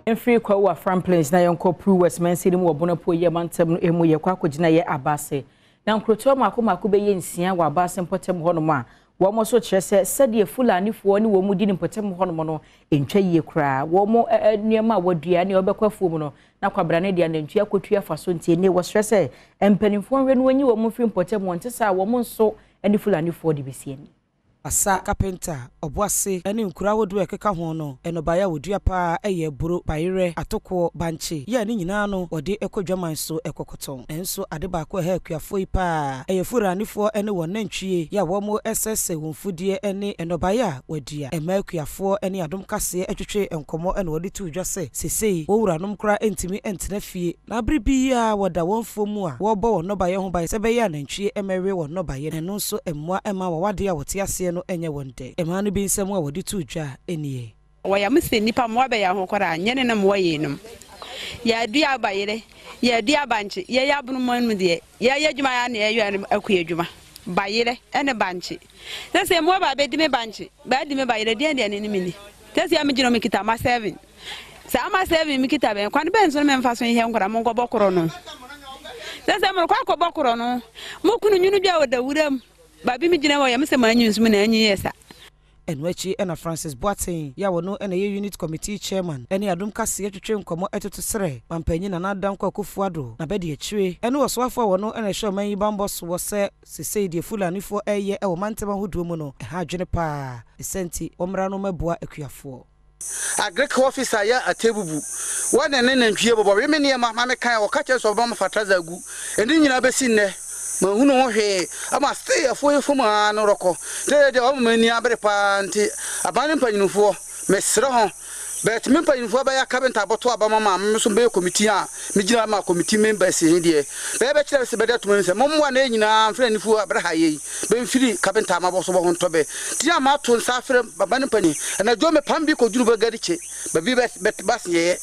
Mfiri Kwawu Afram Plains na yɛnkɔ Pru West mansini mu wɔ Bono Apueeɛ mantam no mu. Yɛkɔ akɔgyina yɛ Abase. Na nkurotoɔ mmaako mmaako bɛyɛ nsia wɔ Abase mpɔtam hɔnom a wɔn nso kyerɛ sɛ sɛdeɛ Fulanifoɔ ne wɔn di no mpɔtam hɔnom no ntwa yie koraa. Wɔn nneɛma a wɔadua ne wɔbɛkɔ afuo mu no na kwabrane de anantwie akɔtua afa so nti ɛnnie wɔsrɛ sɛ mpanimfoɔ nhwɛ na wɔnyi wɔn mfiri mpɔtam hɔ nte saa a wɔn nso ne Fulanifoɔ de bɛsi ani. Asa, kapenta, ɔboase ne nkuro ahodoɔ a ɛkeka ho no, nnɔbaeɛ a wɔdua pa ara yɛ aburo, bayerɛ, atokoɔ, bankye, yɛ a ne nyinaa no wɔde kɔ dwaman so kɔkɔtɔn. Nanso ade baako a ɛha akuafoɔ yi pa ara yɛ Fulanifoɔ ne wɔn nantwie yɛ a wɔsɛesɛe wɔn mfudeɛ ne nnɔbaeɛ a wɔadua. Ɛmaa akuafoɔ ne Adom Kaseɛ twetwee nkɔmmɔ na wɔde too dwa sɛ seesei wɔn wuranom koraa ntumi ntena fie Na bere biara wɔda wɔn mfuw mu a wɔrebɔ wɔn nnɔbaeɛ ho ban sɛ ɛbɛyɛ a nantwie mmɛwe wɔn nnɔbaeɛ no, ɛno nso mmoa mma wɔn a wɔte aseɛ no nyɛ wɔn dɛ. Mmaa no bi nsɛm a wɔde too dwa nie. Wɔyɛ mo sɛ nnipa mmoa bɛyɛ ho koraa nyɛ ne na mmoa yeinom. Yɛadua bayerɛ, yɛadua bankye, yɛyɛ abono man mu deɛ, yɛyɛ adwuma yɛ na yɛyɛ akua adwuma. Bayerɛ ne bankye. Sɛ sɛ mmoa ba bɛdi me bankye, bɛadi me bayerɛ, deɛn deɛ ne ne meni. Sɛ sɛ megyina mekita ma seven. Saa ma seven mekita bɛn, kwan bɛn so no memfa so nhɛ nkora mo nkɔbɔ korɔ no. Sɛ sɛ morekɔ akɔbɔ korɔ no, mo kunu nwunu dwa wɔ da wuram. Baabi megyina wɔ yɛ me sɛ manyi nso mu na anyi yɛ sa. Ɛno akyi na Francis Boateng yi a ɔno na ɛyɛ Unit Committee Chairman ne Adom Kaseɛ twetwe nkɔmmɔ toto srɛ Mampanyin Nana Dankwa Akufo-Addo n'abadiakyire ne ɔsoafoɔ a ɔno na ɛhwɛ ɔman yi bammɔ soɔ sɛ sesei deɛ Fulanifoɔ reyɛ wɔ mantam ahodoɔ mu no ɛha adwene paa ne saa nti wɔmmra no mmɛboa akuafoɔ. Agric officer yɛ atebubu wɔ ne ne nantwie bɔbɔ we me nneɛma ma me kan ɔka kyerɛ sɛ ɔbɛma me fertilizer agu ɛne nyinaa bɛsi nnɛ manhunu ho hwee ama still afuo yi fam aa no rɔkɔ nti deɛ wama m'ani abere paa nti aban ne mpanyinfoɔ mesrɛ ho but me mpanyinfoɔ bɛyɛ cabinet abɔto aba ma ma me nso bɛyɛ committee a megyina ma committee members he deɛ bɛyɛ bɛkyerɛ sɛ bɛde atom anim sɛ mommoa na yɛ nyinaa mfiri anifuo abere ha yei bɛmfiri carpenter a mabɔ so bɔ ho ntɔ bɛ nti a mato nsa afrɛ baba ne mpanyin anadwo mepam bi kɔduru bɛ gari kye baabi bɛ bɛ bas yɛyɛ.